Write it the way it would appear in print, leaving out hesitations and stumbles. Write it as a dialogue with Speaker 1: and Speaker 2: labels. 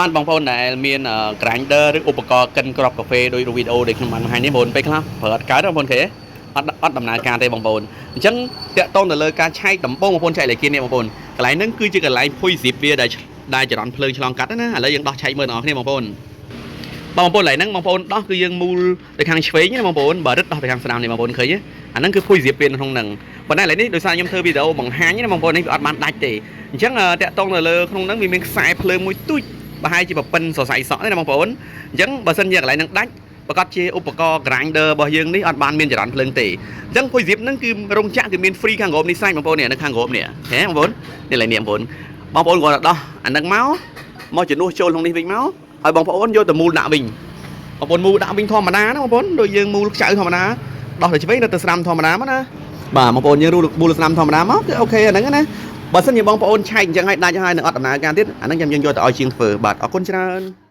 Speaker 1: បាទបងប្អូនដែលមាន grinder ឬឧបករណ៍កិនគ្រាប់កាហ្វេដោយរូបវីដេអូដែលខ្ញុំបានបង្ហាញនេះបងប្អូនពេលខ្លះប្រើអត់កើតទេបងប្អូនគេអត់អត់ដំណើរការទេបងប្អូនអញ្ចឹងតាក់ទងទៅលើការឆែកដំបូងបងប្អូនឆែកលេខគៀននេះបងប្អូនកន្លែងហ្នឹងគឺជាកន្លែងភុយស៊ីបវាដែលដែលចរន្តភ្លើងឆ្លងកាត់ណាឥឡូវយើងដោះឆែកមើលទាំងអស់គ្នាបងប្អូនបងប្អូនកន្លែងហ្នឹងបងប្អូនដោះគឺយើងមូលទៅខាងឆ្វេងណាបងប្អូនបើរឹតដោះទៅខាងស្ដាំនេះបងប្អូនឃើញទេអាហ្នឹងគឺភុយស៊ីបវានៅក្នុងហ្នឹងប៉ុន្តែឥឡូវនេះដោយសារខ្ញុំធ្វើវីដេអូបង្ហាញណាបងប្អូននេះវាអត់បានដាច់ទេអញ្ចឹងតាក់ទងទៅលើក្នុងហ្នឹងវាមានខ្សែភ្លើងមួយទូច ប្រហែលជាប្រពិនសរសៃសក់ទេណាបងប្អូនអញ្ចឹងបើសិនជាកន្លែងហ្នឹងដាច់ប្រកាសជាឧបករណ៍ grinder របស់យើងនេះអត់បានមានចរន្តភ្លើងទេអញ្ចឹងភុយ zip ហ្នឹងគឺរោងចក្រគឺមាន free ខាងក្រោមនេះស្រេចបងប្អូននេះនៅខាងក្រោមនេះហ៎បងប្អូននេះឡើយនេះបងប្អូនបងប្អូនគ្រាន់តែដោះអាហ្នឹងមកមកជំនួសចូលក្នុងនេះវិញមកហើយបងប្អូនយកទៅមូលដាក់វិញបងប្អូនមូលដាក់វិញធម្មតាណាបងប្អូនដូចយើងមូលខ្ចៅធម្មតាដោះទៅឆ្វេងទៅទៅស្ដាំធម្មតាមកណាបាទបងប្អូនយើងរូមូលស្ដាំធម្មតាមកគឺ OK អាហ្នឹងណាបើសិនជាបងប្អូនឆែកអញ្ចឹងឲ្យដាច់ហើយនឹងអត់ដំណើរការទៀតអាហ្នឹងចាំយើងយកទៅឲ្យជាងធ្វើបាទអរគុណច្រើន។